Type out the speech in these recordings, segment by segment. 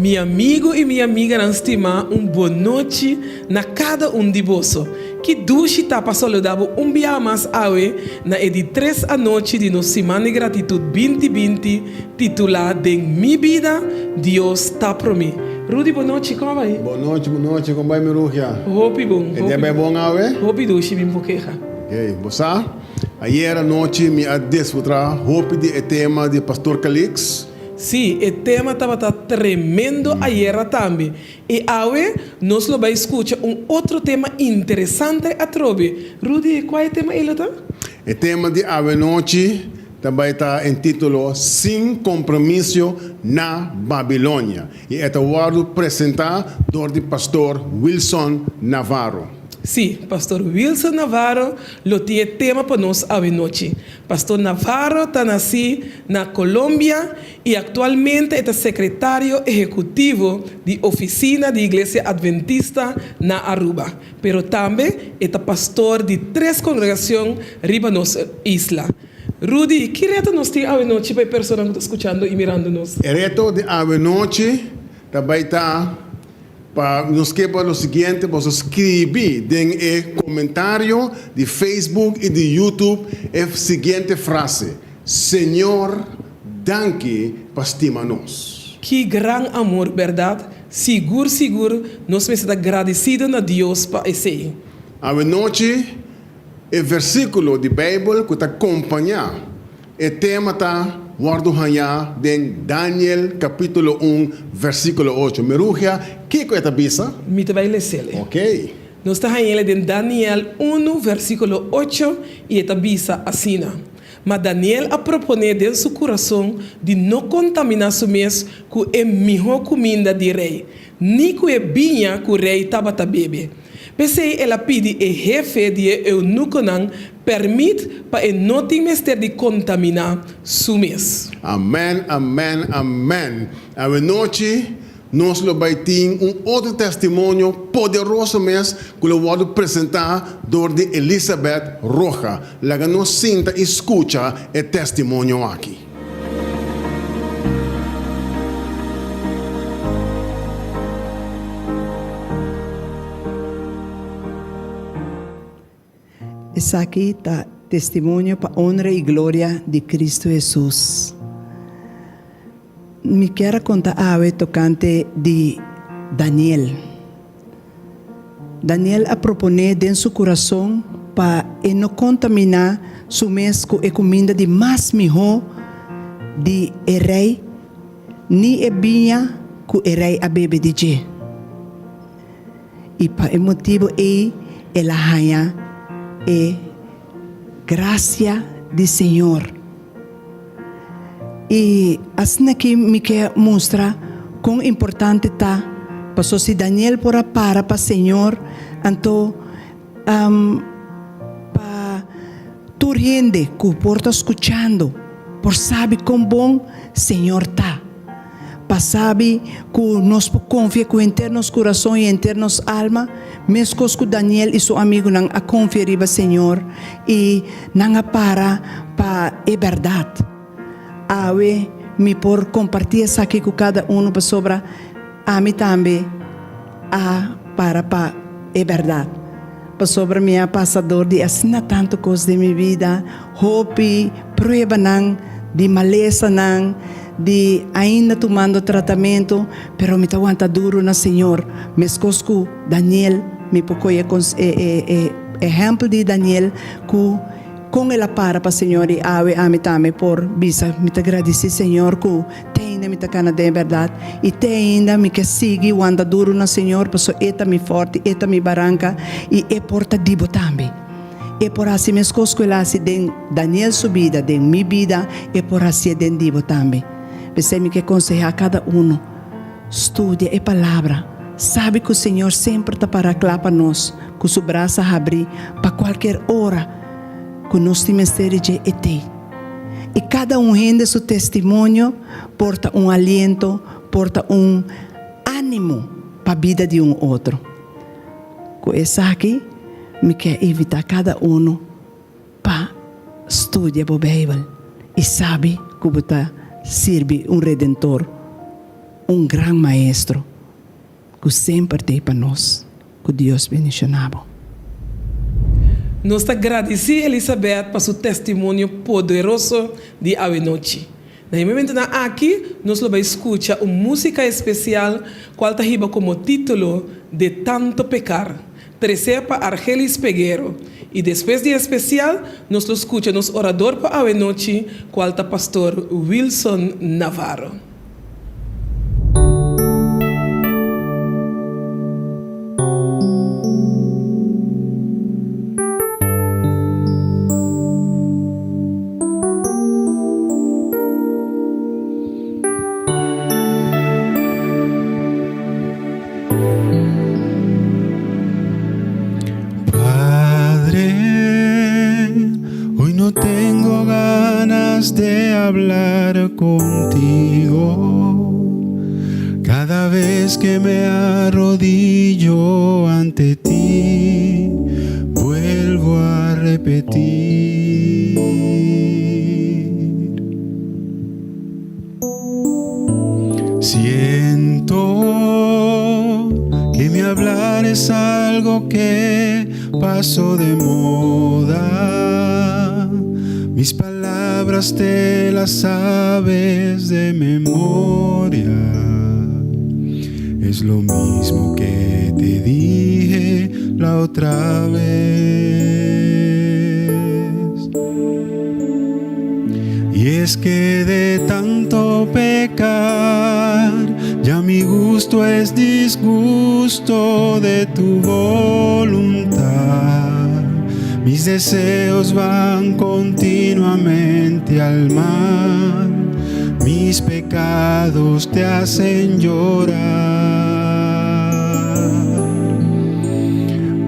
Mi amigo i mi amiganan stimá un bonochi na kada un di boso. Ki dushi ta pa saluda bo un biaha mas awe na e di tres anochi di nos Siman di Gratitut 2020 titulá Den Mi Bida, Dios Ta Promé. Rudy bonochi, kon a bai? Bonochi, bonochi, kon bai mi Rugia? Hopi bon, E dia hopi bai bon. bon awe? Hopi dushi, mi no por keha. Ok, bo sa, ayera anochi mi a disfruta hopi di e tema di Pastor Calix. Sí, e tema tabata tremendo ayera tambe. I awe nos lo bai skucha un otro tema interesante atrobe. Rudy, kua e tema ei lo ta? E tema di awe nochi ta bai ta en título Sin Compromiso na Babilonia i e ta wòrdu presentá dor di Pastor Wilson Navarro. Sí, Pastor Wilson Navarro lo tin e tema pa nos awe nochi. Pastor Navarro ta nací na Colombia y actualmente e ta secretario ehecutivo di Oficina di Iglesia Adventista na Aruba, pero tambe e ta pastor di tres congregacion riba nos isla. Rudy, ki reto nos tin awe nochi pa e personan cu ta scuchando y mirando nos? E reto di awe nochi ta bay ta Pa nos ke pa lo siguiente boso skribi den e komentario di Facebook i di YouTube e siguiente frase, Señor danki pa stima nos. Ki gran amor, bèrdat? Sigur sigur nos mester ta gradisido na Dios pa esei. Awe nochi e versíkulo di Beibel ku ta kompañá E tema ta wòrdu hañá den Daniel kapítulo un versíkulo ocho. Merugia, kiko e ta bisa? Mi ta bai les'el. Ok. Nos ta hañ'el den Daniel unu versíkulo ocho i e ta bisa asina, Ma Daniel a proponé den su kurason di no kontaminá su mes ku e mihó kuminda di rei, ni ku e biña ku rei tabata bebe. P'esei el a pidi e hefe di e eunukonan pèrmit pa e no tin mester di kontaminá su mes. Amen, amen, amen. Awenochi nos lo bai tin un otro testimonio poderoso mes ku lo wòrdu presentá dor di Elizabeth Roja. Laga nos sinta i skucha e testimonio aki. Esaki ta testimonio pa honra i gloria di Cristo Hesus. Mi kier a konta awe tokante di Daniel. Daniel a proponé den su kurason pa e no kontaminá su mes ku e kuminda di mas mihó di e rei ni e biña ku e rei a bebe di dje. I pa e motibu ei el a haña e grasia di Señor. I asina aki mi ke mustra kon importante ta, paso si Daniel por a para pa Señor, anto pa tur hende ku por ta skuchando por sabi kon bon Señor ta. Pa sabi ku nos por konfia ku henter nos kurason i henter nos alma, meskos ku Daniel i su amigunan a konfia riba Señor i nan a para pa e bèrdat. Awe mi por kompartí esaki ku kada unu pasobra ami tambe a para pa e bèrdat. Pasobra mi a pasa dor di asina tantu kos den mi bida, hopi pruebanan di malesanan, di ainda tumando tratamentu, pero mi ta wanta duru na Señor. Meskos ku Daniel, mi por kohe e ehèmpel di Daniel ku kon el a para pa Señor i awe ami tambe por bisa mi ta gradisí Señor ku te ainda mi ta kana den e bèrdat i te ainda mi ke sigui wanta duru na Señor pasobra e ta mi fòrti, e ta mi baranka i e por ta di bo tambe. E por hasi meskos ku el a hasi den Daniel su bida, den mi bida, e por hasié den di bo tambe. P'esei mi ke konsehá kada unu, studia e Palabra, sabi ku Señor semper ta pará kla pa nos, ku su brasa habrí pa kualker ora ku nos tin mester di dje, e t'ei. I kada un hende su testimonio por ta un aliento, por ta un ánimo pa bida di un otro. Ku esaki mi ke invitá kada unu pa studia bo Beibel i sabi ku bo ta sirbi un Redentor. un gran maestro ku semper t'ei pa nos. Ku Dios bendishoná bo. Nos ta gradisí Elisabeth pa su testimonio poderoso di awenochi. Na e momentunan aki nos lo bai skucha un músika espesial kual ta hiba komo título De tanto pecar, tresé pa Argelis Peguero. I despues di e spesial nos lo skucha nos orador pa awenochi kual ta Pastor Wilson Navarro. Padre, hoy no tengo ganas de hablar contigo. Cada vez que me arrodillo ante ti, vuelvo a repetir. Siento que mi hablar es algo que pasó de moda. Mis palabras te las sabes de memoria. Es lo mismo que te dije la otra vez. Y es que de tanto pecar, ya mi gusto es disgusto de tu voluntad. Mis deseos van continuamente al mal, mis pecados te hacen llorar.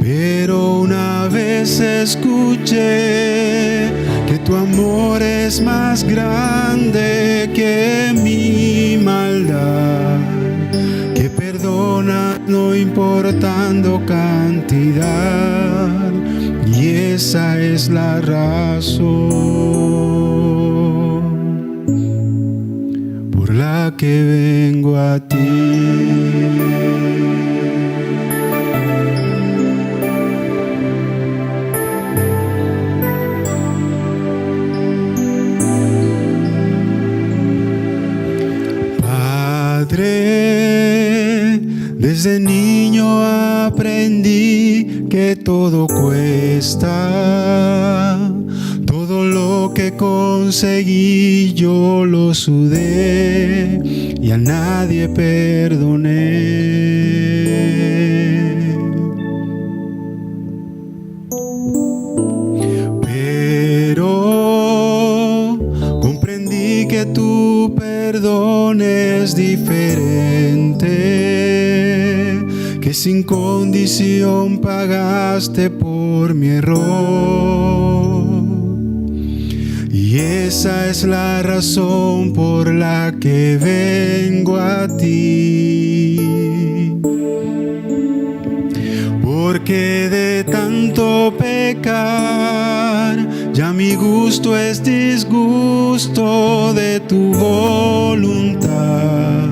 Pero una vez escuché que tu amor es más grande que mi maldad, que perdona no importando cantidad, y esa es la razón por la que vengo a ti. Padre, desde niño aprendí que todo cuesta. Todo lo que conseguí yo lo sudé y a nadie perdoné. Pero comprendí que tu perdón es diferente, que sin condición pagaste por mi error. Y esa es la razón por la que vengo a ti. Porque de tanto pecar, ya mi gusto es disgusto de tu voluntad.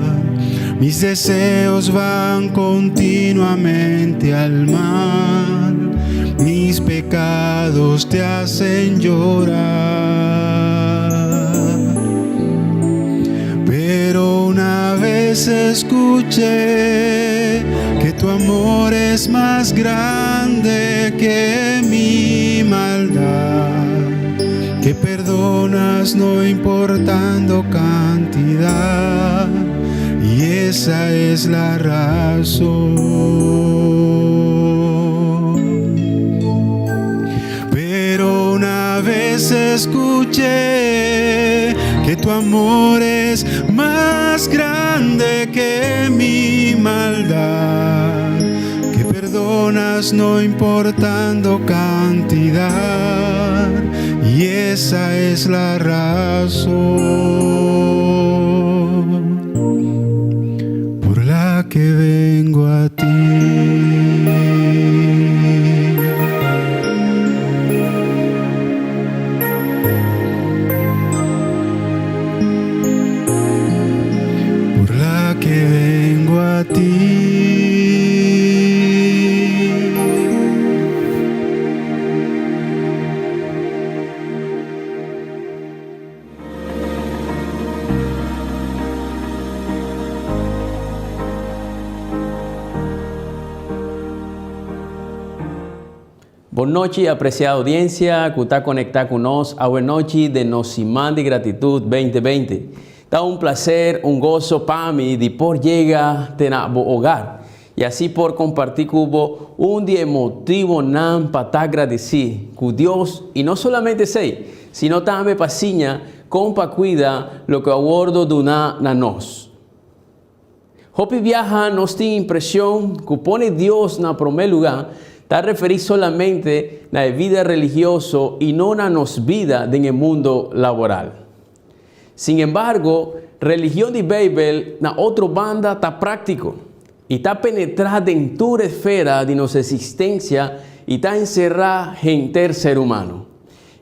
Mis deseos van continuamente al mal, mis pecados te hacen llorar. Pero una vez escuché que tu amor es más grande que mi maldad, que perdonas no importando cantidad, y esa es la razón. Pero una vez escuché que tu amor es más grande que mi maldad, que perdonas no importando cantidad, y esa es la razón por la que vengo a ti. Por la que Bon nochi apreciada audiencia cu ta conecta cu nos awe nochi den nos Siman di Gratitud 2020. Ta un placer, un gozo pa mi di por yega te na bo hogar y asi por comparti cu bo un di e motibonan pa ta agradeci cu Dios y no solamente esey, sino tambe pa siña con pa cuida loke a wordo duna na nos. Hopi biaha nos tin impresion cu pone Dios na prome luga ta referi solamente na e vida religioso y no na nos vida den e mundo laboral. Sin embargo, religion di Bijbel na otro banda ta practico y ta penetra den tur esfera di nos existencia y ta encera henter ser humano.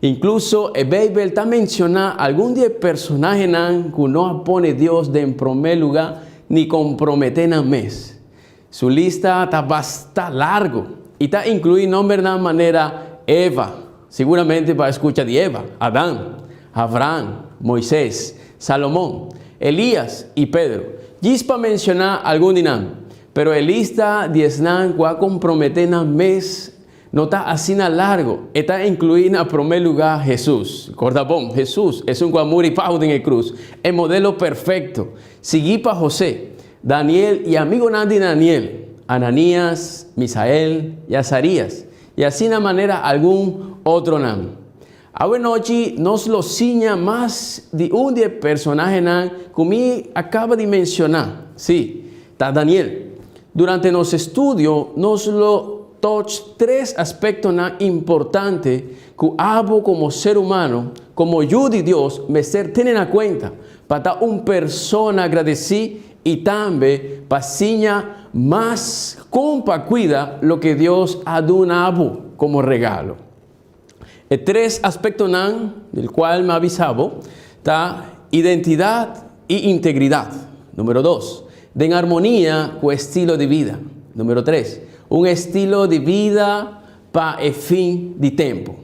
Inkluso e Beibel ta menshoná algun di e personahenan ku no a pone Dios den promé lugá ni komprometé nan mes. Su lista ta basta largu i ta inkluí nòmbernan manera Eva, siguramente pa skucha di Eva, Adan, Abraham, Moisés, Salomon, Elías i Pedro, djis pa menshoná algun di nan. Pero e lista di esnan ku a komprometé nan mes No ta asina largo. E ta inclui na prome luga Jesus. Corda bon, Jesus, esun cu a muri pau den e cruz, e modelo perfecto, sigui pa Jose, Daniel y amigonan di Daniel, Ananias, Misael y Azarias, y asina manera algun otronan. Awe nochi nos lo siña mas di un di e personahenan cu mi a caba di menciona, si, ta Daniel. Durante nos estudio nos lo toch tres aspectonan importante cu abo como ser humano, como yu di Dios, mester tene na cuenta pa ta un persona agradeci y tambe pa siña mas con pa cuida loke Dios a duna abo como regalo. E tres aspectonan del cual mi a bisa bo ta identidad y integridad, numero dos, den armonia cu estilo di bida, numero tres, un estilo di bida pa e fin di tempo.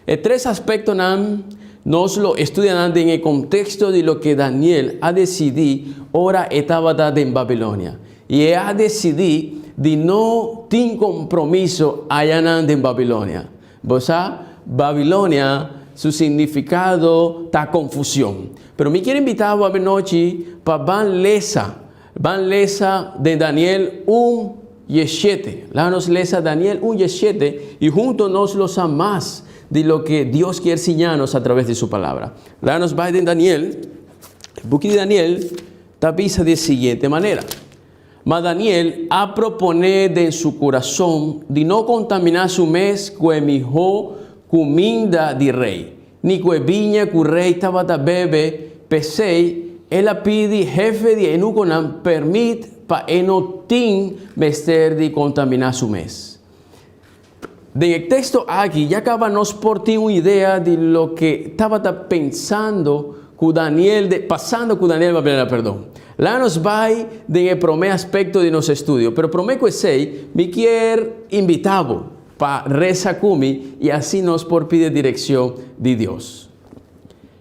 E tres aspectonan nos lo estudia nan den e contexto di loke Daniel a decidi ora e tabata den Babilonia. I e a decidí di no tin compromiso ayanan den Babilonia. Bo sa, Babilonia su significado ta confusion. Pero mi kier invitá bo avenochi pa ban lesa, ban lesa den Daniel un dieshete. Laga nos lesa Daniel un dieshete i hunto nos lo sa mas di loke Dios kier siña nos a traves di su Palabra. Laga nos bai den Daniel, buki di Daniel. Ta bisa di e siguiente manera, Ma Daniel a proponé den su kurason di no kontaminá su mes ku e mihó kuminda di rei, ni ku e biña ku rei tabata bebe, p'esei el a pidi hefe di e eunukonan permit pa e no tin mester di kontaminá su mes. Den e teksto aki ya kaba nos por tin un idea di loke tabata pensando ku Daniel de pasando ku Daniel Babilonia perdon. Laga nos bai den e promé aspekto di nos estudio, pero promé ku esei mi kier invitá bo pa resa ku mi i asi nos por pidi e direkshon di Dios.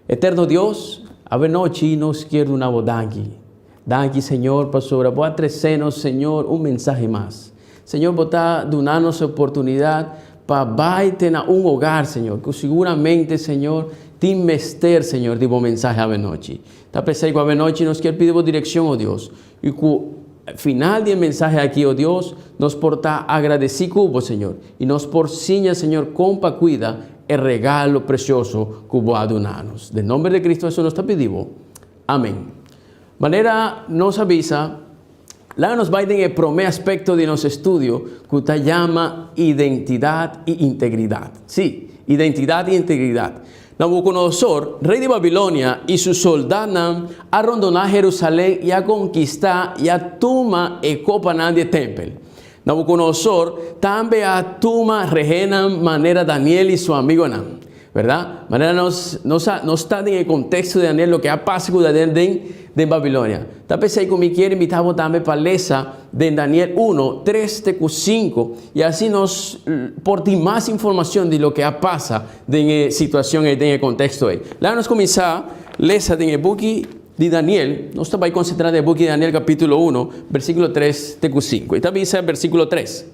Eterno Dios, awe nochi nos kier duna bo danki. Danki Señor pasobra bo a trece nos Señor un mensahe mas. Señor bo ta duna nos e oportunidad pa bay te na un hogar Señor cu siguramente Señor tin mester Señor di bo mensahe awenochi. Ta pesey cu awenochi nos kier pidi bo direccion o Dios y cu final di e mensahe aki o Dios nos por ta agradeci cu bo Señor y nos por siña Señor con pa cuida e regalo precioso cu bo a duna nos. Den nomber di Cristo Hesus nos ta pidi bo. Amen. Manera nos a bisa, laga nos bai den e promé aspekto di nos estudio ku ta yama identidat i integridat. Sí, identidat i integridat. Nabukodonosor, rei di Babilonia, i su soldatnan a rondoná Herusalen i a konkistá i a tuma e kopanan di e tèmpel. Nabukodonosor tambe a tuma rehennan manera Daniel i su amigonan. Verdad? Manera nos nos a nos ta den e contexto de Daniel loke a pasa cu Daniel den den Babilonia. Ta p'esey cu mi kier invita bo tambe pa lesa den Daniel uno, tres te cu cinco y asi nos por tin mas informacion di loke a pasa den e situacion ey den e contexto ey. Laga nos cuminsa lesa den e buki di Daniel, nos ta bay concentra den e buki di Daniel capitulo uno, versiculo tres te cu cinco. Y ta bisa versiculo tres.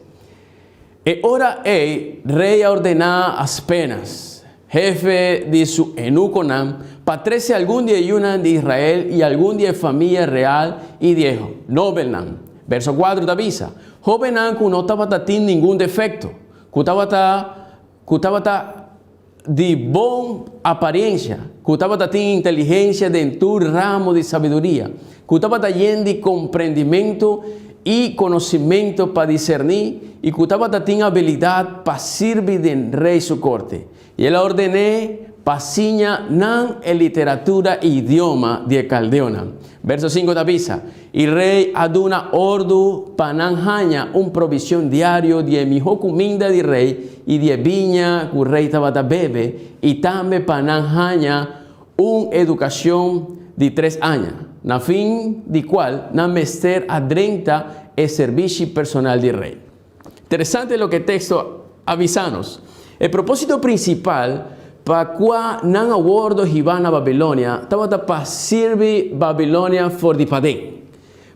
E ora ei rei a ordená Aspenas, hefe di su enukonan, pa trese algun di e yunan di Israel i algun di e famia real i di e nobelnan. Verso kuater ta bisa, Hóbennan ku no tabata tin ningun defekto, ku tabata ku tabata di bon apariencia, cu tabata tin inteligencia den tur ramo di sabiduria, cu tabata yen di comprendimento y conocimento pa dicerní y cu tabata tin abilidad pa sirbi den rey su corte. Y el a ordené pa siña nan e literatura y idioma di e caldeonan. Verso cinco ta bisa, Y rey a duna ordu pa nan haña un provision diario di e mihó cuminda di rey y di e biña cu rey tabata bebe, y tambe pa nan haña un educacion di tres aña, na fin di cual nan mester a drenta e servishi personal di rey. Interesante loke e teksto a bisa nos. E propósito prinsipal pa kua nan a wòrdu hibá na Babilonia tabata pa sirbi Babilonia for di paden.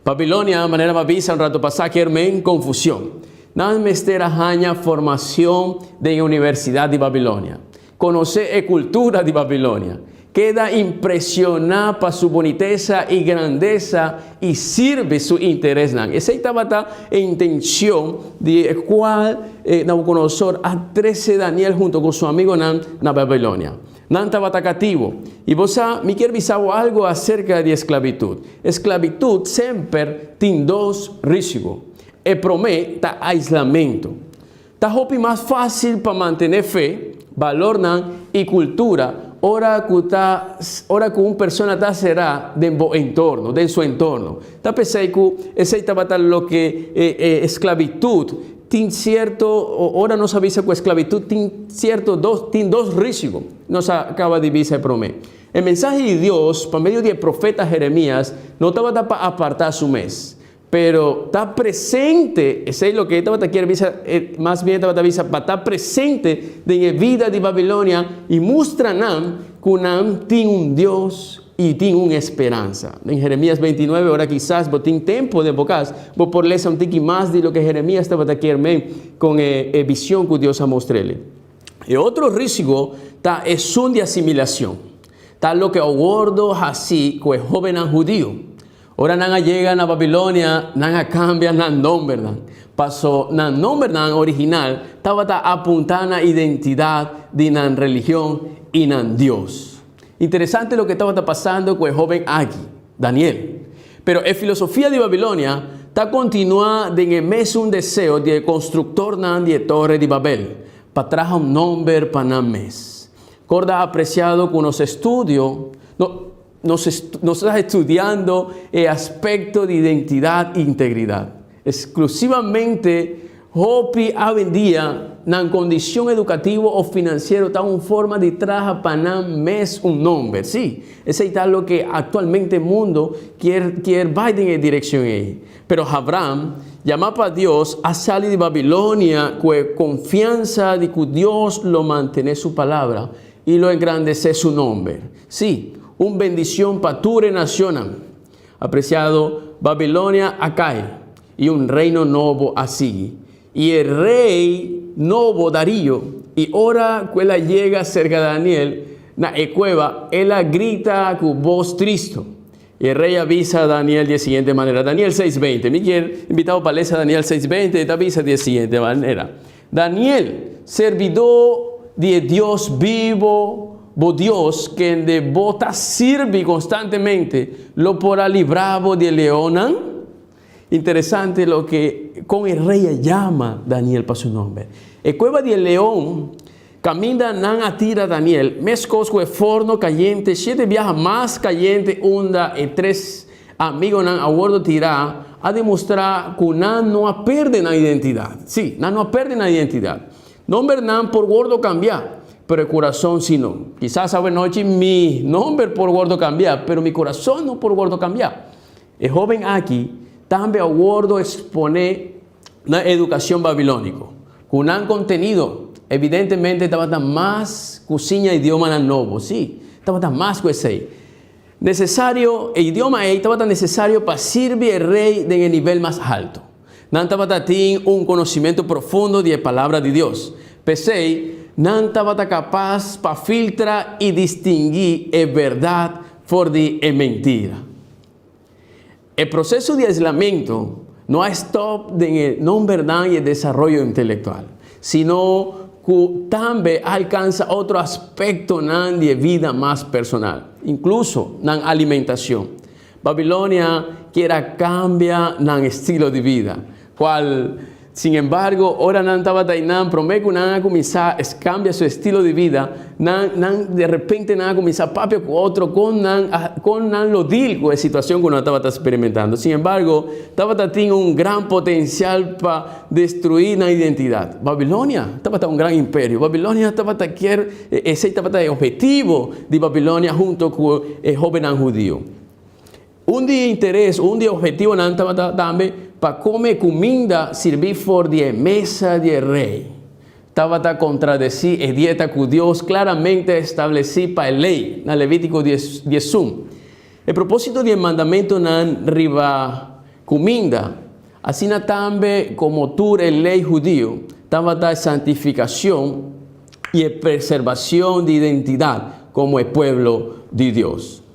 Babilonia, manera mi a bisa un ratu pasá, kier men konfushon. Nan mester a haña formashon den e universidat di Babilonia. Konosé e kultura di Babilonia. Keda impresioná pa su bunitesa i grandesa i sirbi su interesnan. Esei tabata e intenshon di e kual Nabukodonosor a trese Daniel hunto ku su amigonan na Babilonia. Nan tabata katibu. I bo sa, mi kier bisa bo algu aserka di esklabitut. Esklabitut semper tin dos rísigo. E promé ta aislamentu. Ta hopi mas fásil pa mantené fe, balornan i kultura ora ku ta ora ku un persona ta será den bo entorno, den su entorno. Ta p'esei ku esei tabata loke e e esklabitut tin sierto ora nos a bisa ku esklabitut tin sierto dos tin dos rísigo. Nos a kaba di bisa e promé. E mensahe di Dios pa medio di e profeta Jeremias no tabata pa apartá su mes. Pero ta presente, esei loke e tabata kier bisa, e mas bien e tabata bisa pa ta presente den e bida di Babilonia i mustra nan ku nan tin un Dios i tin un esperansa. Den Jeremias 29, ora kisas bo tin tempu den bo kas, bo por lesa un tiki mas di loke Jeremias tabata kier men kon e e vision ku Dios a mostr'el. E otro risigo ta esun di asimilacion. Ta loke a wordo haci cu e hobennan hudiu. Ora nan a yega na Babilonia, nan a cambia nan nombernan, paso nan nombernan original tabata apunta na identidad di nan religion y nan Dios. Interesante loke tabata pasando cu e hoben aki, Daniel. Pero e filosofia di Babilonia ta continua den e mesun deseo di e constructornan di e Torre di Babel, pa traha un nomber pa nan mes. Corda apreciado cu nos estudio, no, Nos nos ta estudiando e aspecto di identidad y integridad. Exclusivamente hopi awendia nan condicion educativo of financiero ta un forma di traha pa nan mes un nomber. Sí, esey ta loke actualmente mundo kier kier bay den e direccion ey. Pero Abraham, yama pa Dios, a sali di Babilonia cu e confiansa di cu Dios lo mantene su palabra y lo engrandece su nomber. Sí, un bendicion pa tur e nacionnan. Apreciado, Babilonia a cay, y un reino nobo a sigui. Y e rey nobo Darío, y ora cu el a yega cerca Daniel na e cueva, el a grita cu voz tristo. Y e rey a bisa Daniel di e siguiente manera, Daniel seis beinti, mi kier invita bo pa lesa Daniel seis beinti, e ta bisa di e siguiente manera, Daniel, servidó di e Dios bibo, bo Dios, kende bo ta sirbi konstantemente, lo por a libra bo di e leonnan? Interesante loke kon e rei a yama Daniel pa su nomber. E kueba di e leon kaminda nan a tira Daniel, meskos ku e forno kayente shete biaha mas kayente unda e tres Amigonan a wordo tirá a demostrá ku nan no a perde nan identidat. Sí, nan no a perde nan identidat. Nombernan por wordo kambiá, pero e kurason sí no. Kisas awenochi mi nomber por wordo kambiá, pero mi kurason no por wordo kambiá. E hóben aki tambe a wordo eksponé na edukashon babilóniko, ku nan kontenido evidentemente tabata mas ku siña idiomanan nobo. Sí, tabata mas ku esei. Nesesario, E idioma ei tabata nesesario pa sirbi e rei den e nivel mas haltu. Nan tabata tin un conocimento profundo di e Palabra di Dios. P'esei, nan tabata capas pa filtra i distingui e berdad for di e mentira. E proceso di aislamento no a stop den e nombernan i e desaroyo intelectual, sino cu tambe a alcansa otro aspectonan di e vida mas personal, incluso nan alimentacion. Babilonia kier a cambia nan estilo di bida, cual, sin embargo, ora nan tabata einan, prome cu nan a cuminsa cambia su estilo di bida, nan, nan de repente nan a cuminsa papia cu otro con nan a, con nan lo deal cu e situacion cu nan tabata experimentando. Sin embargo, tabata tin un gran potencial pa destrui nan identidad. Babilonia tabata un gran imperio. Babilonia tabata kier, esey tabata e obhetivo di Babilonia hunto cu e hobennan hudio. Un di e interes, un di e obhetivonan tabata tambe pa come cuminda sirbi for di e mesa di e rey. Tabata contradeci e dieta cu Dios claramente a estableci pa e ley na Levitico 11. E proposito di e mandamentonan riba cuminda, asina tambe como tur e ley hudio, tabata e santificacion y e preservacion di identidad como e pueblo di Dios.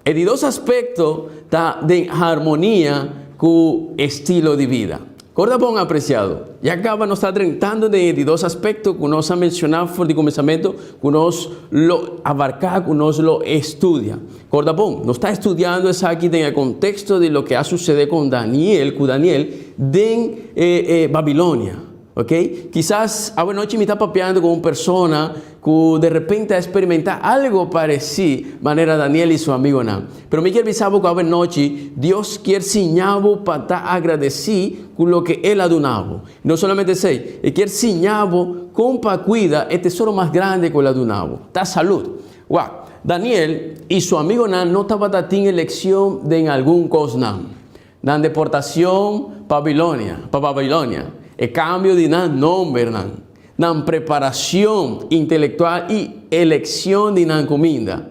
E di dos aspekto ta den harmonia ku estilo di bida. Korda bon, apresiado, ya kaba nos ta drentando den e di dos aspekto ku nos a menshoná for di kuminsamentu ku nos lo abarká, ku nos lo estudia. Korda bon, nos ta estudiando esaki den e konteksto di loke a susedé kon Daniel, ku Daniel den e Babilonia. Ok, kisas awanochi mi ta papiando ku un persona ku de repente a experimentá algo paresí manera Daniel i su amigonan. Pero mi kier bisa bo ku awanochi Dios kier siña bo pa ta agradesí ku loke El a duna bo. No solamente esei, E kier siña bo kon pa kuida e tesoro mas grandi ku El a duna bo, ta salud. Wak, Daniel i su amigonan no tabata tin elekshon den algun kosnan. Nan deportacion pa Babilonia, pa Babilonia, e cambio di nan nombernan, nan preparacion intelectual i eleccion di nan cuminda.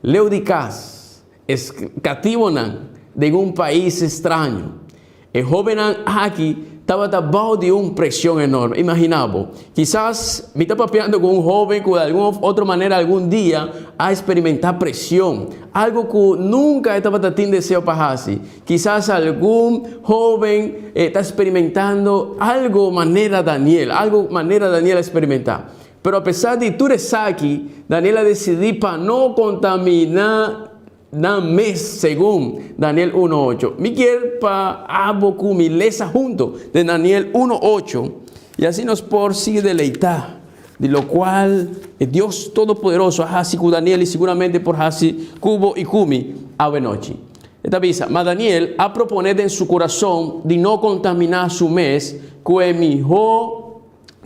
Leu di cas, e catibonan den un pais straño. E hobennan aki tabata bao di un presion enorme. Imagina bo, kisas mi ta papiando cu un hoben cu di algun of otro manera algun dia a experimenta presion, algo cu nunca e tabata tin deseo pa haci. Kisas algun hoben ta experimentando algo manera Daniel, algo manera Daniel a experimenta. Pero apesar di tur esaki, Daniel a decidi pa no contamina Nan mes, segun Daniel uno ocho. Mi kier pa abo ku mi lesa hunto den Daniel uno ocho, i asi nos por sigui deleitá di lokual e Dios Todopoderoso a hasi ku Daniel i siguramente por hasi ku bo i ku mi awenochi. E ta bisa, Ma Daniel a proponé den su kurason di no kontaminá su mes ku e mihó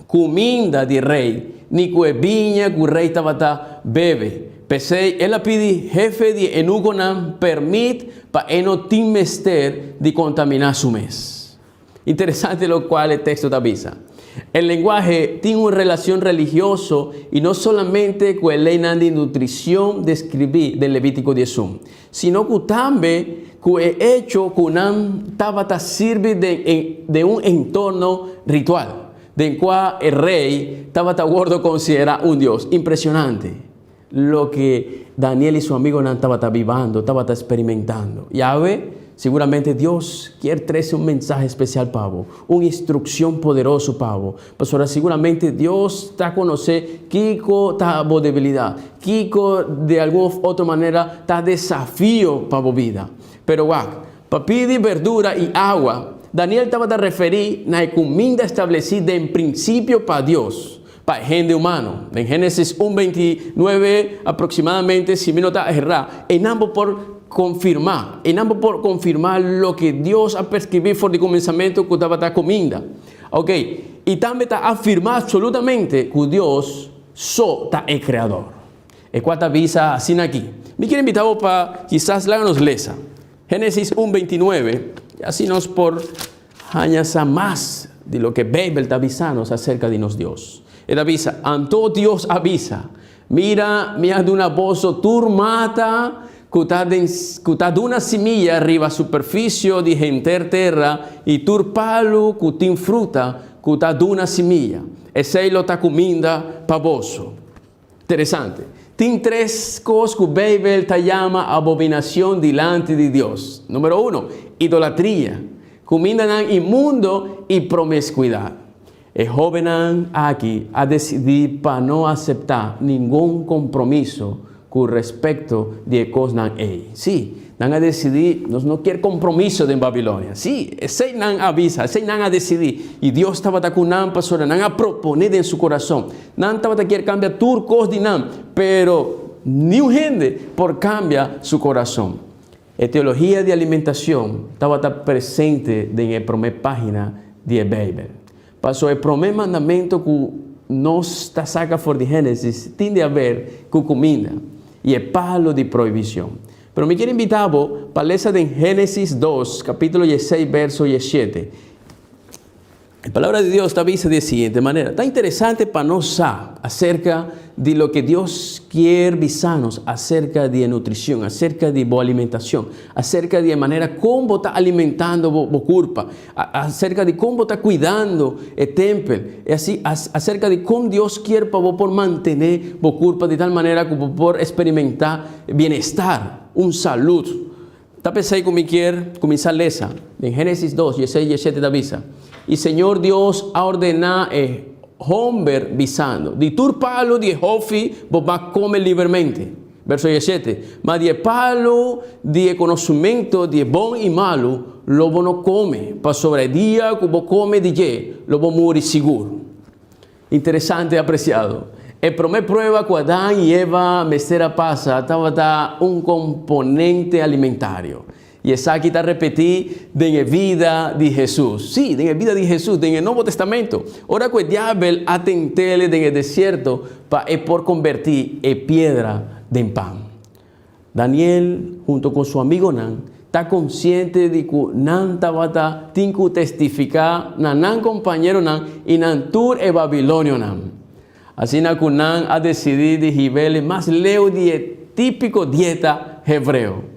kuminda di rei, ni ku e biña ku rei tabata bebe. P'esei el a pidi hefe di e enukonan permit pa e no tin mester di kontaminá su mes. Interesante lokual e teksto ta bisa. E lenguahe tin un relashon religioso i no solamente ku e leinan di nutrishon deskribí den Levítiko diesun, sino ku tambe ku e echo ku nan tabata sirbi den un entorno ritual, den kua e rei tabata wòrdu konsiderá un dios. Impresionante loke Daniel i su amigonan tabata bibando, tabata sperimentando. Yahweh, siguramente Dios kier trese un mensahe spesial pa bo, un instrukshon poderoso pa bo, Pasobra siguramente Dios ta konosé kiko ta bo debilidat, kiko di algun òf otro manera ta desafio pa bo bida. Pero wak, pa pidi berdura i awa, Daniel tabata referí na e kuminda establesí den prinsipio pa Dios, pa e hende humano. Den Génesis un 29 aproksimadamente, si mi no ta erá, einan bo por konfirmá, einan bo por konfirmá loke Dios a preskribí for di kuminsamentu ku tabata kuminda. Ok, i tambe ta afirmá absolutamente ku Dios so ta e Kreador. E kua ta bisa asina aki. Mi kier invitá bo pa kisas laga nos lesa Génesis un 29, i asi nos por haña sa mas di loke Beibel ta bisa nos aserka di nos Dios. E ta bisa, Anto Dios a bisa, Mira, mi a duna boso tur mata. Ku ta den ku ta duna simia riba superfisio di henter tera i tur palu ku tin fruta ku ta duna simia. Esei lo ta kuminda pa boso. Interesante. Tin tres kos ku Beibel ta yama abominacion dilanti di Dios. Numero uno, idolatria, kumindanan inmundo i promiskuidat. E hóbennan aki a desidí pa no aseptá ningun kompromiso ku respekto di e kosnan ei. Sí, nan a desidí, Nos no kier kompromiso den Babilonia. Sí, esei nan a bisa, esei nan a desidí. I Dios tabata ku nan pasobra nan a proponé den su kurason. Nan tabata kier kambia tur kos di nan, pero niun hende por kambia su kurason. E teologia di alimentashon tabata presente den e promé página di e Beibel. Paso e promé mandamentu ku nos ta saka for di Génesis tin di haber ku kuminda i e palu di prohibishon. Pero mi kier invitá bo pa lesa den Génesis dos, kapítulo dieseis, verso diesshete. E Palabra di Dios ta bisa di e siguiente manera, Ta interesante pa nos sa acerca di loke Dios kier bisa nos acerca di e nutricion, acerca di bo alimentacion, acerca di e manera con bo ta alimentando bo bo curpa, acerca di con bo ta cuidando e tempel, e asi acerca di con Dios kier pa bo por mantene bo curpa di tal manera cu bo por experimenta bienestar, un salud. Ta p'esei ku mi kier kuminsá lesa. Den Génesis dos, dieseis, dieshete ta bisa, I Señor Dios a ordená e homber bisando, Di tur palu di e hofi bo ba kome libermente. Verso dieshete, Ma di e palu di e konosementu di e bon i malu lo bo no kome, pasobra e dia ku bo kome di dje lo bo muri sigur. Interesante apresiado. E promé prueba ku Adan i Eva mester a pasa tabata un komponente alimentario. I esaki ta repetí den e bida di Hesus. Sí, den e bida di Hesus, den e Nobo Testamento. Ora ku e diabel a tent'el den e desierto pa e por kombertí e piedra den pan. Daniel hunto ku su amigonan ta konsiente di ku nan tabata tin ku testifiká na nan kompañeronan i nan tur e babilonionan. Asina ku nan a desidí di hib'el mas leu di e típiko dieta hebreo.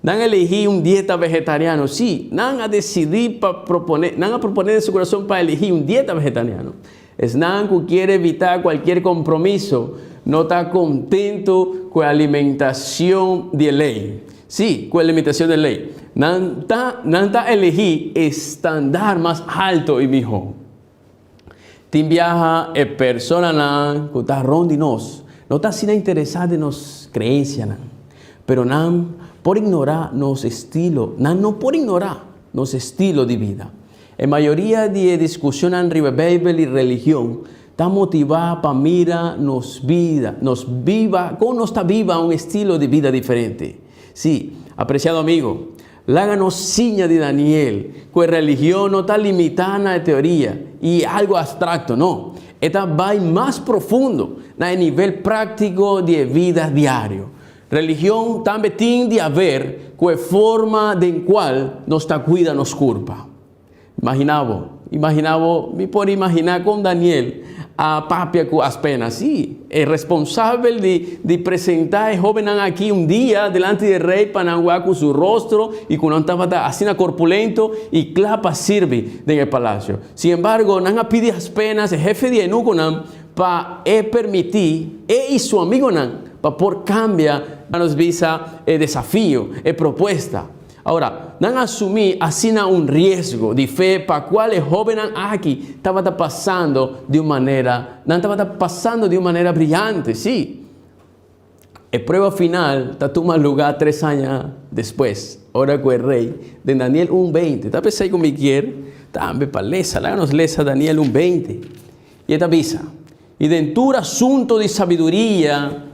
Nan a eligí un dieta vegetariano. Sí, nan a desidí pa proponé, nan a proponé den su kurason pa eligí un dieta vegetariano. Esnan ku kier evitá kualkier kompromiso no ta kontentu ku e alimentashon di e lei. Sí, ku e limitashon di e lei. Nan ta nan ta eligí e standar mas haltu i mihó. Tin biaha e personanan ku ta rònt di nos no ta asina interesá den nos kreensianan, pero nan por ignorá nos estilo, nan no por ignorá nos estilo di bida. E mayoria di e diskushonnan riba Beibel i religion ta motivá pa mira nos bida, nos biba, kon nos ta biba un estilo di bida diferente. Sí, apresiado amigo, laga nos siña di Daniel ku e religion no ta limitá na e teoria i algu abstrakto, no, e ta bai mas profundo, na e nivel práktiko di e bida diario. Religion tambe tin di haber ku e forma den kual nos ta kuida nos kurpa. Imaginá bo, imaginá bo, mi por imaginá kon Daniel a papia ku Aspenas. Sí, e responsabel di di presentá e hóbennan aki un dia dilanti di e rei pa nan wak ku su rostro i ku nan tabata asina korpulento i kla pa sirbi den e palasio. Sin embargo, nan a pidi Aspenas, e hefe di enukonan, pa e permití e i su amigonan pa por kambia nos bisa e desafio, e propuesta. Ahora, nan a asumí asina un riesgo di fe pa kual e hóbennan aki tabata pasando di un manera, nan tabata pasando di un manera briyante, sí. E prueba final ta tuma lugá tres aña despues, ora ku e rei, den Daniel un beinti, ta p'esei ku mi kier tambe pa lesa, laga nos lesa Daniel un beinti, i e ta bisa, I den tur asunto di sabiduria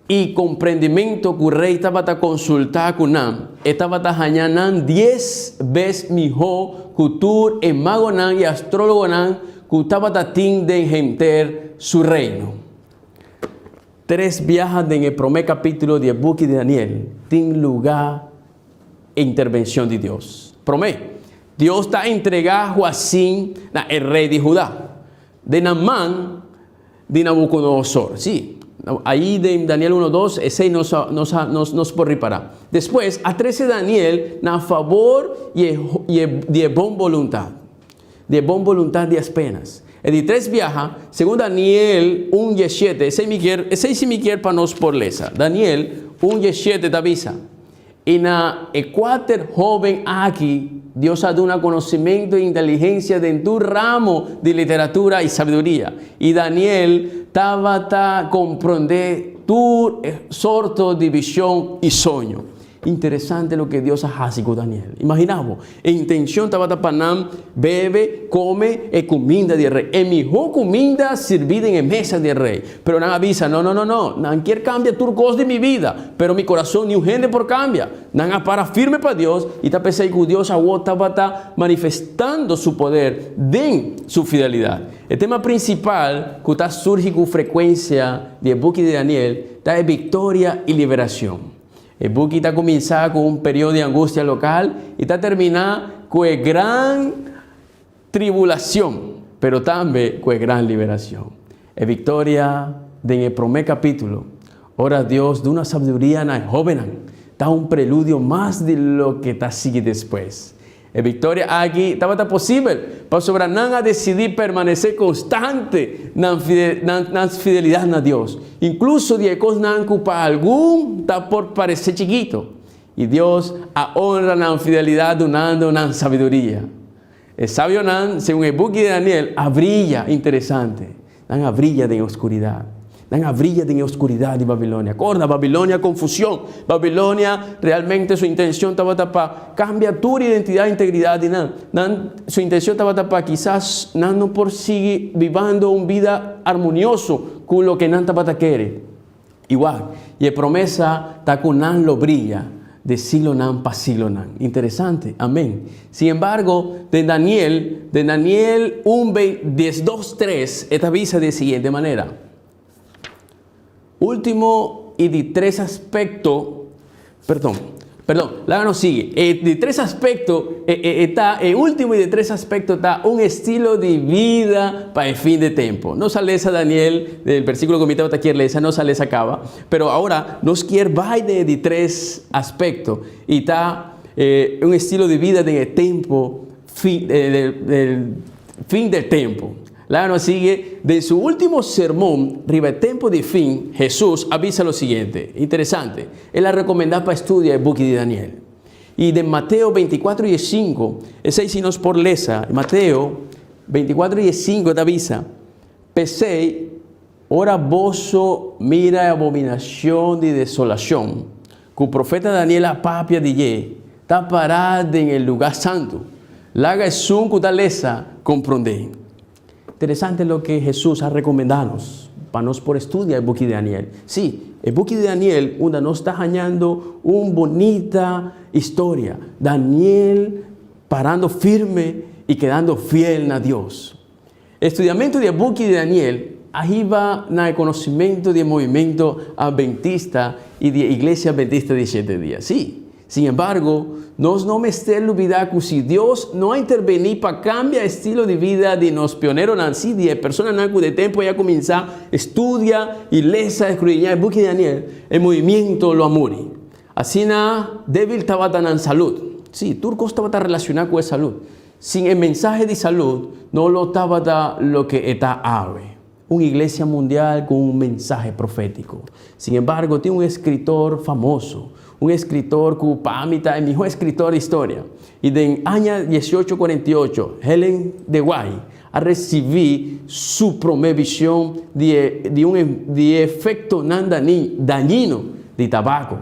i komprendimentu ku rei tabata konsultá ku nan, e tabata haña nan dies bes mihó ku tur e magonan i astrólogonan ku tabata tin den henter su reino. Tres biaha den e promé kapítulo di e buki di Daniel tin lugá e intervenshon di Dios. Promé, Dios ta entregá Joacim na e rei di Hudá, den nan man di Nabucodonosor. Sí, Ahí den Daniel 1, 2, esei nos a, nos a, nos, nos por ripará. Despues, a trese Daniel na fabor i e, i e, di e bon boluntat, di e bon boluntat di Aspenas. E di tres biaha, segun Daniel un diesshete, esei mi kier, esei si mi kier pa nos por lesa. Daniel un diesshete ta bisa, I na e kuater hóben aki Dios a duna konosementu i inteligensia den tur ramo di literatura i sabiduria. I Daniel tabata komprondé tur sorto di vishon i soño. Interesante loke Dios a hasi ku Daniel. Imaginá bo, e intencion tabata pa nan bebe, come e cuminda di e rey, e miho cuminda sirbi den e mesa di e rey. Pero nan a bisa, No, no, no, no, nan kier cambia tur cos di mi bida, pero mi corazon niun hende por cambia. Nan a para firme pa Dios y ta pesey cu Dios awo tabata manifestando su poder den su fidelidad. E tema principal cu ta surgi cu frecuencia di e buki di Daniel ta e victoria y liberacion. E buki ta kuminsá ku un periodo di angustia lokal i ta terminá ku e gran tribulashon, pero tambe ku e gran liberashon. E viktoria den e promé kapítulo, ora Dios duna sabiduria na e hóbennan, ta un preludio mas di loke ta sigui despues. E viktoria aki tabata posibel pasobra nan a desidí permanesé konstante nan nan fidelidat na Dios, inkluso di e kosnan ku pa algun ta por paresé chikitu. I Dios a onra nan fidelidat dunando nan sabiduria. E sabionan, segun e buki di Daniel, a brilla interesante. Nan a brilla den e oscuridat. Nan a brilla den e oscuridat di Babilonia. Corda, Babilonia confusion. Babilonia realmente su intencion tabata pa cambia tur identidad y integridad di nan. Nan, su intencion tabata pa kisas nan no por sigui bibando un bida armonioso cu loke nan tabata kere. Igual, y e promesa ta cu nan lo brilla de siglonan pa siglonan. Interesante, amen. Sin embargo, den Daniel, den Daniel un be diesdos tres, e ta bisa di e siguiente manera, Ultimo y di tres aspecto, Perdon, perdon, laga nos sigui. E di tres aspecto, e, e, e ta, e ultimo y di tres aspecto ta un estilo di vida pa e fin de tempo. Nos a lesa Daniel, del versiculo cu mi tabata kier lesa, nos a lesa caba, pero ahora nos kier bay den e di tres aspecto y ta e, un estilo di vida den e tempo fin, del, del fin del tempo. Laga nos sigui, Den su último sermon riba e tempu di fin, Hesus a bisa lo siguiente. Interesante, el a rekomendá pa studia e buki di Daniel. I den Mateo beintikuatro i e sinku, esei si nos por lesa, Mateo beintikuatro i e sinku ta bisa, P'esei, ora boso mira e abominashon di desolashon, ku profeta Daniel a papia di dje, ta pará den e lugá santu. Laga esun ku ta lesa komprondé. Interesante loke Hesus a rekomendá nos pa nos por studia e buki di Daniel. Sí, e buki di Daniel unda nos ta hañando un bunita historia, Daniel parando firme i kedando fiel na Dios. E studiamentu di e buki di Daniel a hiba na e konosimentu di e movimento adventista i di e Iglesia Adventista di Shete Dia. Sí, sin embargo, nos no mester lubidá ku si Dios no a intervení pa kambia e estilo di bida di nos pioneronan, sí, di e personanan ku den tempu ei a kuminsá studia i lesa, eskrudiñá e buki di Daniel, e movimiento lo a muri. Asina débil tabata nan salud. Sí, tur kos tabata relashoná ku e salud. Sin e mensahe di salud no lo tabata loke e ta awe, un iglesia mundial ku un mensahe profétiko. Sin embargo, tin un eskritor famoso, un eskritor ku pa ami ta e mihó eskritor di historia, i den aña diesiocho kuarenta i ocho, Helen de White a risibí su promé vishon di e di un di e efektonan dañino di tabako,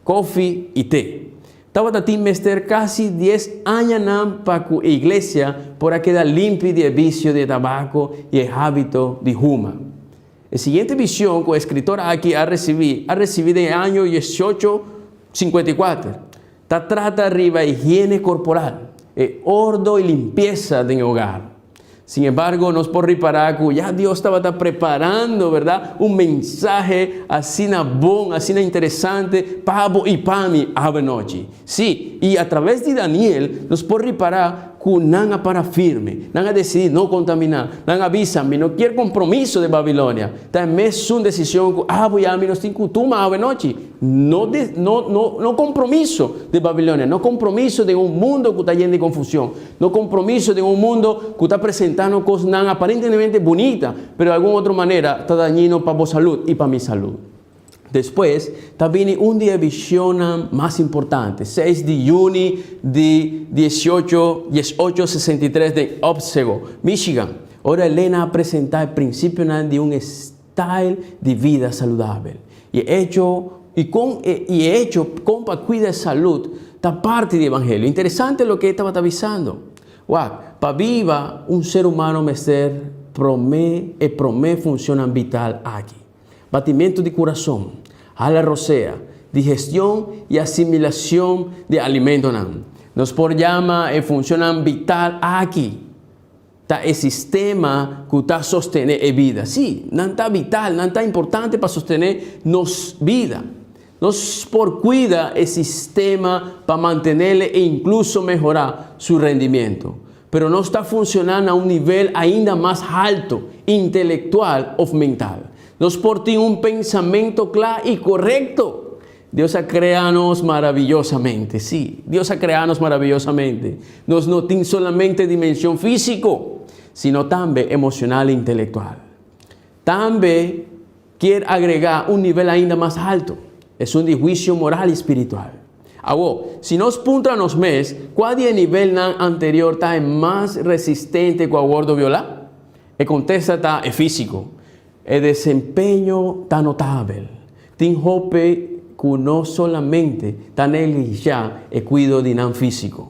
kofi i te. Tabata tin mester kasi dies añanan pa ku e iglesia por a keda limpi di e bisio di e tabako i e hábito di huma. E siguiente vision ku e eskritor aki a risibí, a risibí den e año dieshocho sinkuenta i kuater. Ta trata riba higiene korporal, e ordo i limpiesa den e hogar. Sin embargo, nos por ripará ku ya Dios tabata preparando, bèrdat, un mensahe asina bon, asina interesante pa bo i pa mi awe nochi. Sí, i atraves di Daniel nos por ripará. ku nan a para firme. Nan a desidí no kontaminá. Nan a bisa, Mi no kier kompromiso di Babilonia. Ta e mesun desishon ku abo i ami nos tin ku tuma awe nochi. No no no no kompromiso di Babilonia, no kompromiso den un mundo ku ta yen di konfushon, no kompromiso den un mundo ku ta presentá nos kosnan aparentemente bunita, pero di algun otro manera ta dañino pa bo salud i pa mi salud. Despues ta bini un di e visionnan mas importante, seis di juni di diesiocho diesocho sesenta i tres den Otsego, Michigan, ora Elena a presenta e principionan di un style di vida saludabel. I e echo i con e i e echo con pa cuida e salud ta parti di evangelio. Interesante loke e tabata bisando. Wak, pa biba un ser humano mester prome e prome funcionnan vital aki. Batimentu di kurason, hala rosea, digestion i asimilacion di alimentonan. Nos por yama e funcionnan vital aki ta e sistema cu ta sostene e bida. Sí, nan ta vital, nan ta importante pa sostene nos bida. Nos por cuida e sistema pa mantenele e incluso mehora su rendimiento. Pero nos ta funciona na un nivel ainda mas halto, intelectual of mental. Nos por tin un pensamento cla y corecto. Dios a crea nos maravillosamente. Sí, Dios a crea nos maravillosamente. Nos no tin solamente dimension fisico, sino tambe emocional e intelectual. Tambe kier agregá un nivel ainda mas haltu, esun di huisio moral i spiritual. Awor, si nos puntra nos mes kua di e nivelnan anterior ta e mas resistente ku a wòrdu violá, e kontesta ta e físiko. E desempeño ta notabel. Tin hopi ku no solamente ta neglishá e kuido di nan físiko,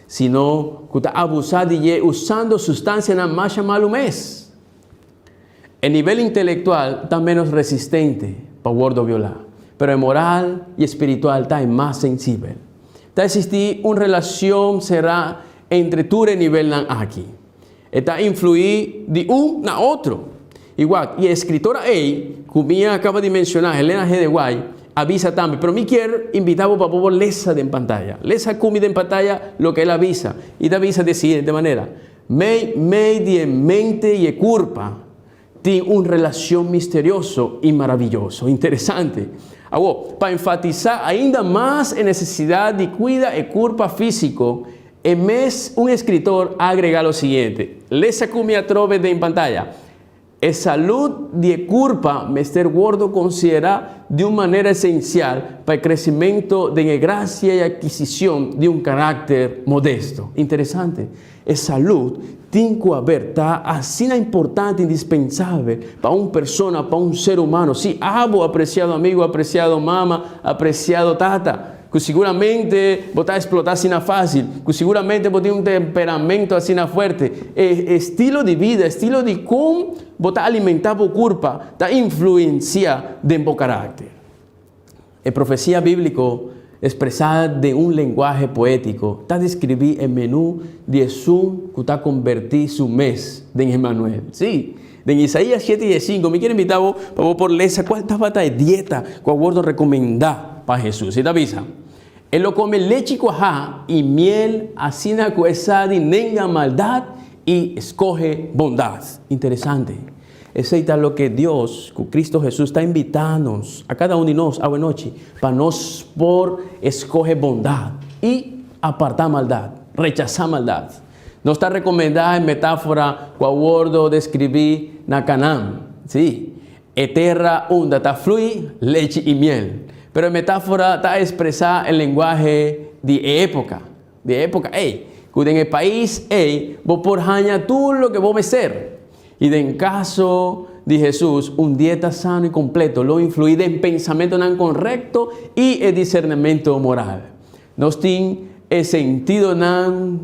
sino ku ta abusá di dje usando sustansianan masha malu mes. E nivel intelectual ta menos resistente pa wordo violá, pero e moral y espiritual ta e mas sensibel. Ta existí un relacion cerá entre tur e nivelnan aki. E ta influí di un na otro. Igual, y e escritora ey, cu mi a caba di menciona, Helena G. de White, a bisa tambe, pero mi kier invita bo pa bo lesa den pantaya. Lesa cu mi den pantaya loke el a bisa. Y ta bisa di e siguiente manera, Mei mei di e mente i e kurpa tin un relashon misterioso i maraviyoso. Interesante! Awor, pa enfatisá ainda mas e nesesidat di kuida e kurpa físiko, e mes un eskritor a agregá lo siguiente, Lesa ku mi atrobe den pantaya, E salud di e curpa mester wordo considera di un manera esencial pa e crecimento den e gracia y adquisicion di un caracter modesto. Interesante! E salud tin cu haber ta asina importante, indispensabel pa un persona, pa un ser humano. Si abo, apreciado amigo, apreciado mama, apreciado tata, Ku siguramente bo ta eksplotá asina fásil, ku siguramente bo tin un temperamento asina fuerte. E estilo di bida, estilo di kon bo ta alimentá bo kurpa ta influensiá den bo karakter. E profesia bíbliko ekspresá den un lenguahe poétiko ta deskribí e menú di esun ku ta kombertí su mes den Emanuel. Sí, den Isaías shete i e sinku, mi kier invitá bo pa bo por lesa kual tabata e dieta ku a wòrdu rekomendá pa Hesus. E ta bisa, E lo kome lechi kuahá i miel asina ku e sa di nenga maldat i skohe bondat. Interesante! Esei ta loke Dios ku Kristu Hesus ta invitá nos, a kada un di nos awenochi, pa nos por skohe bondat i apartá maldat, rechasá maldat. Nos ta rekomendá e metáfora ku a wòrdu deskribí na Kanaan, sí, e tera unda ta flui lechi i miel. Pero e metáfora ta ekspresá e lenguahe di e époka, di e époka ei, ku den e pais ei bo por haña tur loke bo mester. I den kaso di Hesus, un dieta sano i kompleto lo influí den pensamentonan korekto i e disernimentu moral. Nos tin e sentidonan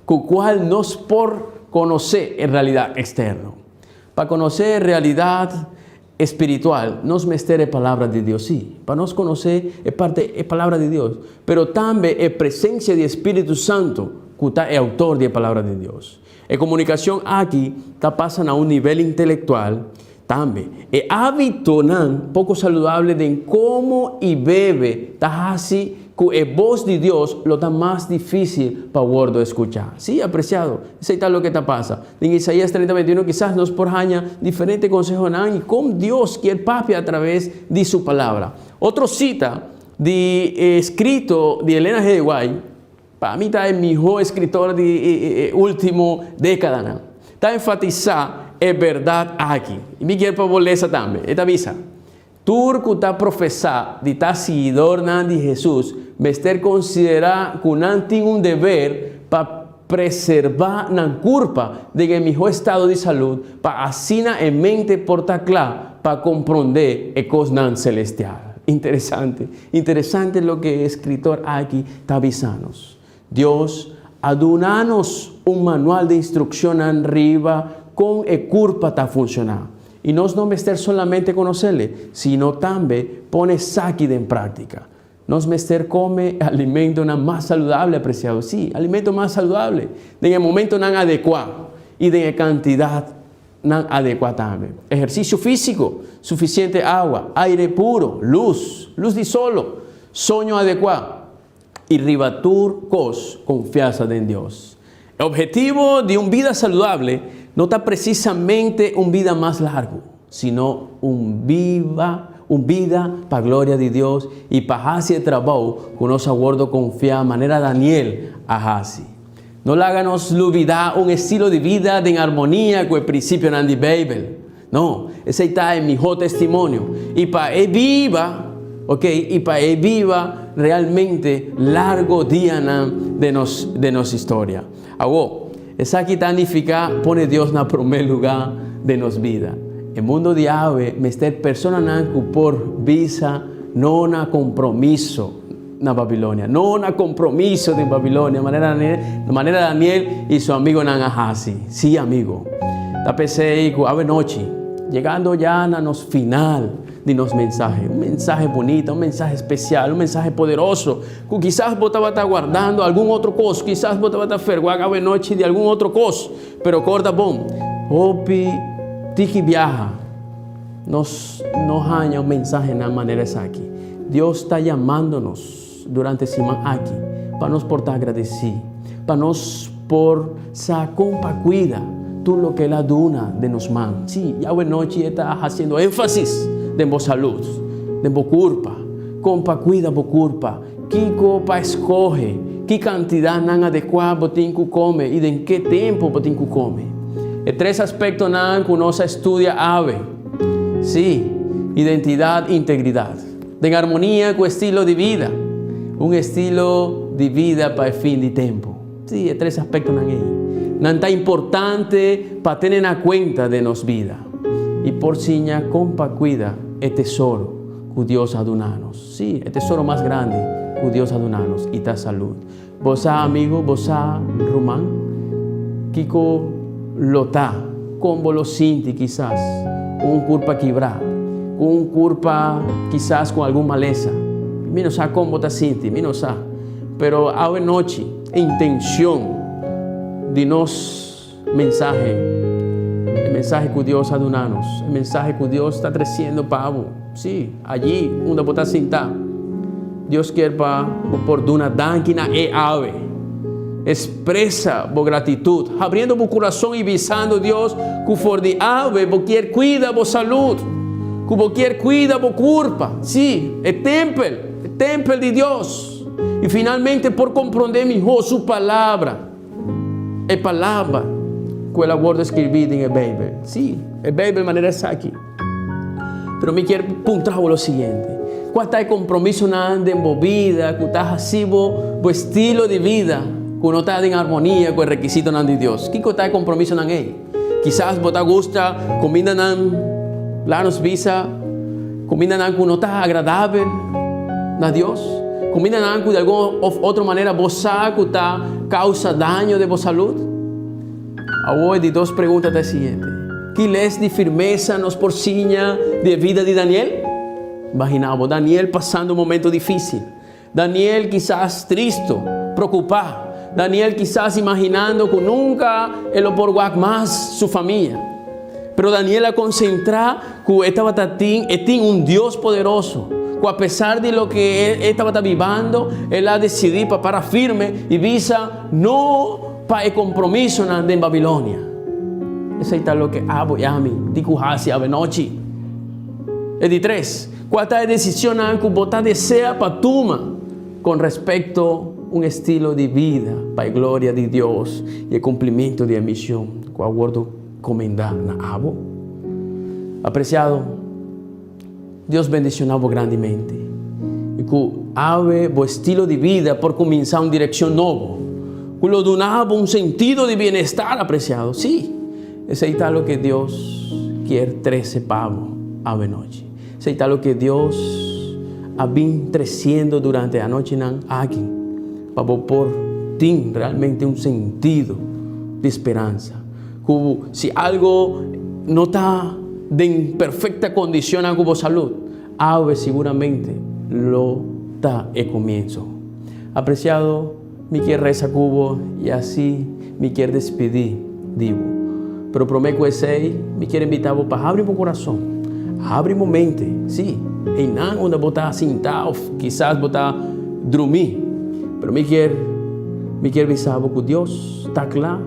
ku kual nos por konosé e realidat eksterno. Pa konosé e realidat espiritual, nos mester e Palabra di Dios, sí, pa nos konosé e parti e Palabra di Dios, pero tambe e presensia di e Spiritu Santu, ku ta e outor di e Palabra di Dios. E komunikashon aki ta pasa na un nivel intelektual tambe. E hábitonan poko saludable den komo i bebe ta hasi. ku e bos di Dios lo ta mas difísil pa wòrdu skuchá. Sí, apresiado, esei ta loke ta pasa. Den Isaías 30, 21 kisas nos por haña diferente konsehonan i kon Dios kier papia atraves di su Palabra. Otro sita di e eskrito di Elena G. De White, pa mi ta e mihó eskritor di e último dékadanan, ta enfatisá e bèrdat aki. I mi kier pa bo lesa tambe. E ta bisa, Tur ku ta profesá di ta siguidornan di Hesus mester konsiderá ku nan tin un deber pa preserbá nan kurpa den e mihó estado di salud pa asina e mente por ta kla pa komprondé e kosnan selestial. Interesante, interesante loke e eskritor aki ta bisa nos. Dios a duna nos un manual di instrukshonnan riba kon e kurpa ta funshoná. I nos no mester solamente konos'el, sino tambe pone esaki den práktika. Nos mester kome e alimentonan mas saludable, apresiado, sí, alimento mas saludable, den e momentonan adekuá i den e kantidatnan adekuá tambe. Ehersisio físiko, sufisiente awa, aire puro, lus, lus di solo, soño adekuá. i riba tur kos konfiansa den Dios. E ophetivo di un bida saludable no ta presisamente un bida mas largu, sino un biba un bida pa gloria di Dios i pa hasi e trabou ku nos a wordo konfiá manera Daniel a hasi. No laga nos lubidá un estilo di bida den armonia ku e prinsipionan di Beibel. No, esei ta e mihó testimonio. I pa e biba, ok, i pa e biba realmente largo dianan den nos, den nos historia. Awor, esaki ta nifiká pone Dios na promé lugá den nos bida. E mundo di awe mester personanan ku por bisa no na kompromiso na Babilonia, no na kompromiso den Babilonia, manera Daniel, manera Daniel i su amigonan a hasi. Sí, amigo. Ta p'esei ku awe nochi, yegando ya na nos final di nos mensahe, un mensahe bunita, un mensahe spesial, un mensahe poderoso, ku kisas bo tabata guardando algun otro kos, kisas bo tabata ferwak awe nochi di algun otro kos, pero korda bon, hopi tiki biaha nos no haña un mensahenan manera esaki. Dios ta yamando nos durante e siman aki pa nos por ta agradesí, pa nos por sa kon pa kuida tur loke El a duna den nos man. Sí, yawé nochi e ta hasiendo énfasis den bo salud, den bo kurpa, kon pa kuida bo kurpa, kiko pa eskohe, ki kantidatnan adekuá bo tin ku kome i den ke tempu bo tin ku kome. E tres aspektonan ku nos a studia awe. Sí, identidad, integridad. Den armonia cu estilo di bida. Un estilo di bida pa e fin di tempo. Sí, e tres aspectonan ei. Nan ta importante pa tene na cuenta den nos bida. I por siña con pa cuida e tesoro cu Dios a duna nos. Sí, e tesoro mas grandi cu Dios a duna nos i ta salud. Bo sa, amigo, bo sa, ruman, kiko lo ta, kon bo lo sinti kisas ku un kurpa kibrá, ku un kurpa kisas ku algun malesa. Mi no sa kon bo ta sinti, mi no sa. Pero awe nochi e intenshon di nos mensahe, e mensahe ku Dios a duna nos, e mensahe ku Dios ta tresiendo pa bo, sí, allí unda bo ta sintá, Dios kier pa bo por duna danki na e awe. Expresa bo gratitud, habriendo bo kurason i bisando Dios ku for di awe bo kier kuida bo salud, ku bo kier kuida bo kurpa, sí, e tempel, e tempel di Dios, i finalmente por komprondé mihó su Palabra. E palabra ku el a wòrdu skirbí den e Beibel. Sí, e Beibel manera esaki. Pero mi kier puntra bo lo siguiente, Kua ta e kompromisonan den bo bida ku ta hasi bo bo estilo di bida ku no ta den armonia ku e rekisitonan di Dios? Kiko ta e kompromisonan ei? Kisas bo ta gusta kumindanan, laga nos bisa, kumindanan ku no ta agradabel na Dios, kumindanan ku di algun òf otro manera bo sa ku ta kousa daño den bo salud. Awor e di dos pregunta ta e siguiente, Ki les di firmesa nos por siña di e vida di Daniel? Imagina bo Daniel pasando un momento difísil. Daniel kisas tristu, preokupá. Daniel kisas imaginando ku nunka e lo por wak mas su famia. Pero Daniel a konsentrá ku e tabata tin, e tin un Dios poderoso. Ku apesar di loke e tabata bibando, el a desidí pa para firme i bisa no pa e kompromisonan den Babilonia. Esei ta loke abo i ami tin ku hasi awenochi. E di tres, kua ta e desishonnan ku bo ta desea pa tuma kon respekto un estilo di bida pa e gloria di Dios i e kumplimentu di e mishon ku a wòrdu komendá na abo? Apresiado. Dios bendiciona bo grandemente y cu awe bo estilo di bida por cuminsa un direccion nobo cu lo duna bo un sentido di bienestar apreciado. Sí, esey ta loke Dios kier trece pa bo awe nochi. Esey ta loke Dios a bin treciendo durante e anochinan aki pa bo por tin realmente un sentido di speransa. Ku si algo no ta den perfecta condicionnan ku bo salud, awe siguramente lo ta e comienzo. Apreciado, mi kier reza ku bo y asi mi kier despidi di bo. Pero prome ku esey, mi kier invita bo pa habri bo corazon, habri bo mente, si, eynan unda bo ta sinta of kisas bo ta drumi, pero mi kier mi kier bisa bo ku Dios ta kla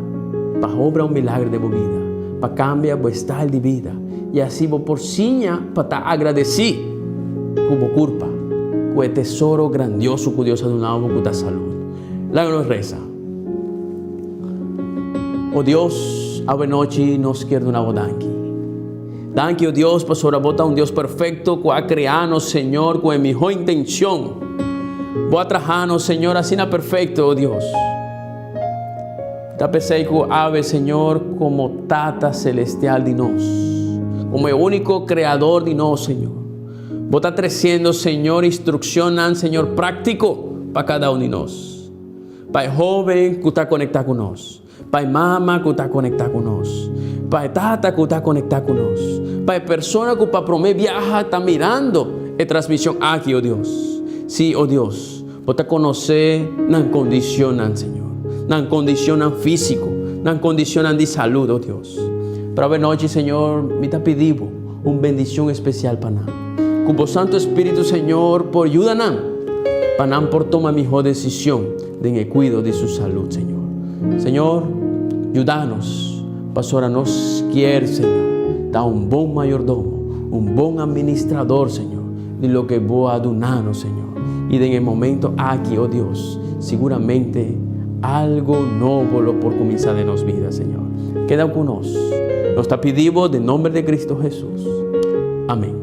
pa obra un milagro den bo bida, pa kambia bo style di bida i asi bo por siña pa ta agradesí ku bo kurpa, ku e tesoro grandioso ku Dios a duna bo ku ta salud. Laga nos resa. O Dios, awenochi nos kier duna bo danki. Danki, o Dios, pasobra bo ta un Dios perfecto cu a crea nos, Señor, cu e miho intencion. Bo a traha nos, Señor, asina perfecto, o Dios. Ta p'esey cu awe, Señor, como Tata Celestial di nos, como e unico Creador di nos, Señor, Bo ta treciendo, Señor, instruccionnan, Señor, practico pa cada un di nos. Pa e hoben cu ta conecta cu nos. Pa e mama ku ta konektá ku nos. Pa e tata ku ta konektá ku nos. Pa e persona ku pa promé biaha ta mirando e transmishon aki, o Dios. Sí, o Dios, Bo ta konosé nan kondishonnan, Señor. Nan kondishonnan físiko, nan kondishonnan di salud, o Dios. Pero awenochi, Señor, mi ta pidi Bo un bendishon espesial pa nan. Ku Bo Santu Spiritu, Señor, por yuda nan pa nan por tuma mihó desishon. Den e cuido di su salud, Señor. Señor, yudanos, pasora nos kier, Señor, ta un bon mayordomo, un bon administrador, Señor, di loke Bo a dunanos, Señor. Y den e momento aki, oh Dios, siguramente algo nobo lo por cuminsa den nos bida, Señor. Keda cu nos. Nos ta pidi Bo den nomber di Cristo Jesus. Amén.